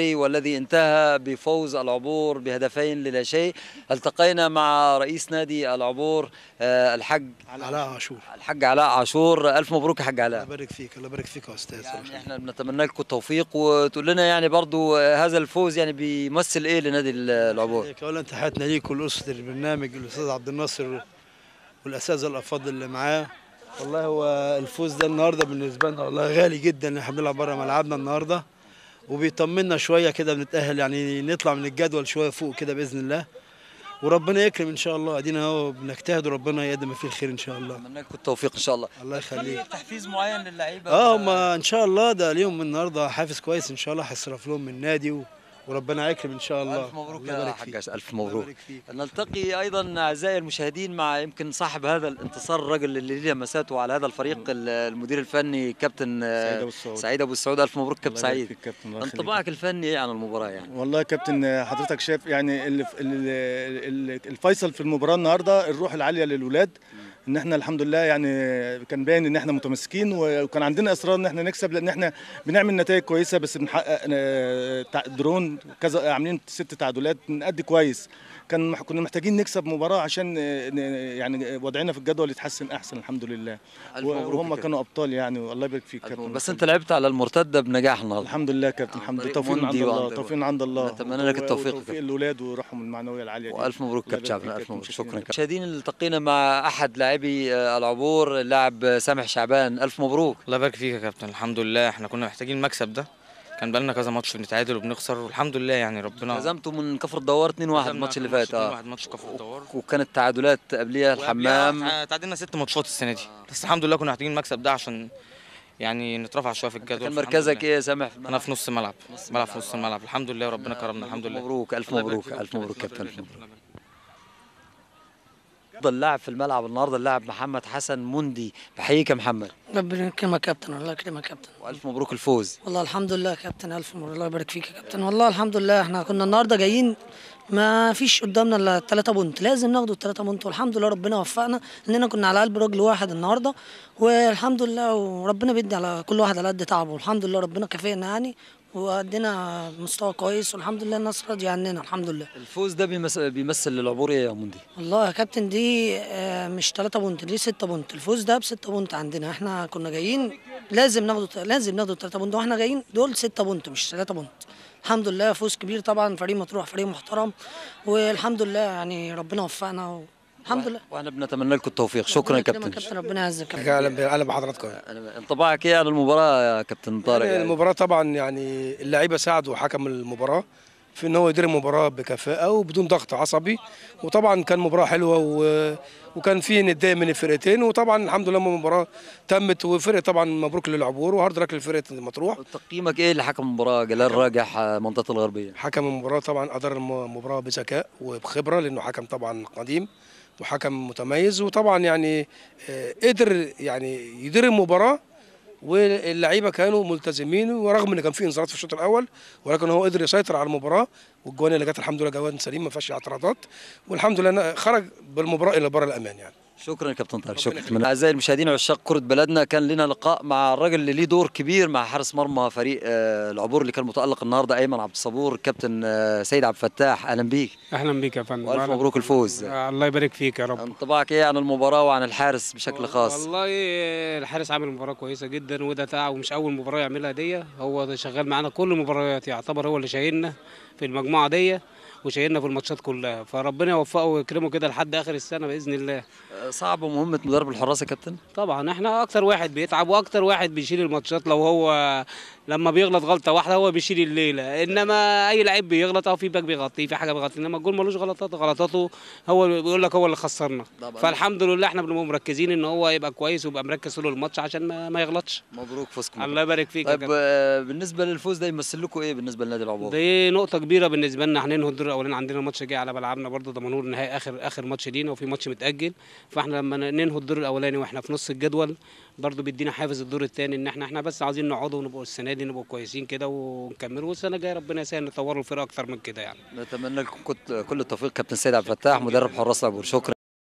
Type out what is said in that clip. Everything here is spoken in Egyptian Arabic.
والذي انتهى بفوز العبور بهدفين للا شيء. التقينا مع رئيس نادي العبور الحاج علاء عاشور. الحاج علاء عاشور، ألف مبروك يا حاج علاء. الله يبارك فيك، الله يبارك فيك يا أستاذ. يعني احنا بنتمنى لكم التوفيق، وتقول لنا يعني برضو هذا الفوز يعني بيمثل ايه لنادي العبور؟ أولا تحياتنا ليك ولأسرة البرنامج، الأستاذ عبد الناصر والأساتذة الأفاضل اللي معاه. والله هو الفوز ده النهارده بالنسبة لنا والله غالي جدا، احنا بنلعب بره ملعبنا النهارده وبيطمنا شوية كده، بنتاهل يعني نطلع من الجدول شوية فوق كده باذن الله، وربنا يكرم ان شاء الله. ادينا اهو بنجتهد وربنا يقدم فيه الخير ان شاء الله. اتمنى لكم التوفيق ان شاء الله. الله يخليك. تحفيز معين للعيبة؟ ما ان شاء الله ده ليهم النهارده حافز كويس ان شاء الله، هيصرف لهم من النادي وربنا يكرم ان شاء الله. الف مبروك يا حاج، الف مبروك. نلتقي ايضا اعزائي المشاهدين مع يمكن صاحب هذا الانتصار، الرجل اللي ليه لمساته على هذا الفريق، المدير الفني كابتن سعيد ابو السعود. الف مبروك كابتن سعيد. انطباعك الفني ايه عن المباراة يعني؟ والله يا كابتن حضرتك شايف يعني الفيصل في المباراة النهارده الروح العالية للولاد، ان احنا الحمد لله يعني كان باين ان احنا متمسكين، وكان عندنا اصرار ان احنا نكسب، لان احنا بنعمل نتائج كويسة بس بنحقق درون كذا، عاملين 6 تعادلات، بنأدي كويس. كنا محتاجين نكسب مباراة عشان يعني وضعنا في الجدول يتحسن احسن الحمد لله، وهم كانوا ابطال يعني، والله يبارك فيك كابتن. بس انت لعبت على المرتدة بنجاح النهارده. الحمد لله كابتن، الحمد لله، توفيق من عند الله، توفيق من عند الله. نتمنى لك التوفيق، توفيق الاولاد وروحهم المعنوية العالية دي. والف مبروك كابتن شعبان، الف مبروك. شكرا. مشاهدين، التقينا مع احد لاعبي العبور، اللاعب سامح شعبان. الف مبروك. الله يبارك فيك يا كابتن. الحمد لله احنا كنا محتاجين المكسب ده، كان بقالنا كذا ماتش بنتعادل وبنخسر، والحمد لله يعني ربنا هزمتوا من كفر الدوار 2-1 الماتش اللي فات. 2-1 ماتش كفر الدوار، وكانت تعادلات قبليها الحمام، تعادلنا 6 ماتشات السنة دي، بس الحمد لله كنا محتاجين المكسب ده عشان يعني نترفع شوية في الجدول. كان مركزك ايه يا سامح؟ انا في نص الملعب، بلعب في نص الملعب. الحمد لله ربنا كرمنا الحمد لله. مبروك، الف مبروك، الف مبروك كابتن. الف مبروك. افضل لاعب في الملعب النهارده اللاعب محمد حسن مندي، بحييك يا محمد. ربنا يكرمك يا كابتن، الله يكرمك يا كابتن، والف مبروك الفوز. والله الحمد لله يا كابتن، الف مبروك، الله يبارك فيك يا كابتن. والله الحمد لله احنا كنا النهارده جايين ما فيش قدامنا الا 3 point، لازم ناخدوا 3 point، والحمد لله ربنا وفقنا اننا كنا على قلب رجل واحد النهارده، والحمد لله وربنا بيدي على كل واحد على قد تعبه، والحمد لله ربنا كافئنا يعني وادينا مستوى كويس، والحمد لله الناس راضية عننا الحمد لله. الفوز ده بيمثل للعبور ايه يا مندي؟ والله يا كابتن دي مش 3 point، دي 6 point، الفوز ده ب 6 point عندنا، احنا كنا جايين لازم ناخده 3 point، واحنا جايين دول 6 point مش 3 point. الحمد لله فوز كبير طبعا، فريق مطروح فريق محترم، والحمد لله يعني ربنا وفقنا الحمد لله، واحنا بنتمنى لكم التوفيق. شكرا يا كابتن، ربنا يعزك. اهلا بحضراتكم. انطباعك ايه عن المباراة يا كابتن طارق؟ يعني المباراة طبعا يعني اللعيبة ساعدوا حكم المباراة في ان هو يدير المباراة بكفاءة وبدون ضغط عصبي، وطبعا كان مباراة حلوة وكان في نديه من الفرقتين، وطبعا الحمد لله المباراة تمت، وفرقه طبعا مبروك للعبور وهارد لك لفرقة مطروح. تقييمك ايه لحكم المباراة جلال راجح منطقة الغربية؟ حكم المباراة طبعا ادار المباراة بذكاء وبخبره، لانه حكم طبعا قديم وحكم متميز، وطبعا يعني قدر يعني يدير المباراة، واللعيبة كانوا ملتزمين، ورغم ان كان في انذارات في الشوط الاول، ولكن هو قدر يسيطر على المباراة، والجوان اللي جت الحمد لله جوان سليم ما فيهاش اعتراضات، والحمد لله خرج بالمباراة الى بر الامان يعني. شكرا يا كابتن طارق، شكرا. اعزائي المشاهدين عشاق كرة بلدنا، كان لنا لقاء مع الراجل اللي ليه دور كبير مع حارس مرمى فريق العبور اللي كان متألق النهارده، ايمن عبد الصبور. كابتن سيد عبد الفتاح، اهلا بيك. اهلا بيك يا فندم، والف مبروك الفوز. الله يبارك فيك يا رب. انطباعك ايه عن المباراة وعن الحارس بشكل خاص؟ والله الحارس عامل مباراة كويسة جدا، وده تعب ومش اول مباراة يعملها دي، هو شغال معانا كل المباريات، يعتبر هو اللي شايلنا في المجموعة دي وشايلنا في الماتشات كلها، فربنا يوفقه ويكرمه كده لحد اخر السنة باذن الله. صعب مهمة مدرب الحراس يا كابتن؟ طبعا احنا اكتر واحد بيتعب واكتر واحد بيشيل الماتشات، لو هو لما بيغلط غلطه واحدة هو بيشيل الليلة، انما اي لعيب بيغلط او في باك بيغطيه في حاجة بيغطيه، انما الجول ملوش غلطات، غلطاته هو بيقول لك هو اللي خسرنا. فالحمد لله احنا بنبقى مركزين ان هو يبقى كويس ويبقى مركز طول الماتش عشان ما يغلطش. مبروك فوزكم. الله يبارك فيك. طيب بالنسبة للفوز ده يمثل لكم ايه بالنسبة لنادي العبور؟ دي نقطة كبيرة بالنسبة لنا، احنا ننهي الدور الاولاني، عندنا ماتش جاي على ملعبنا برده دمنهور نهائي اخر ماتش لينا، وفي ماتش متاجل، فاحنا لما ننهي الدور الاولاني واحنا في نص الجدول برده بيدينا حافز الدور الثاني، ان احنا بس عايزين نقعدوا ونبقوا السنة دي نبقوا كويسين كده ونكملوا، والسنة الجاية ربنا يسهل نطوروا الفرقة اكتر من كده يعني. نتمنى لكم كل التوفيق كابتن سيد عبد الفتاح مدرب حراس العبور. شكرا.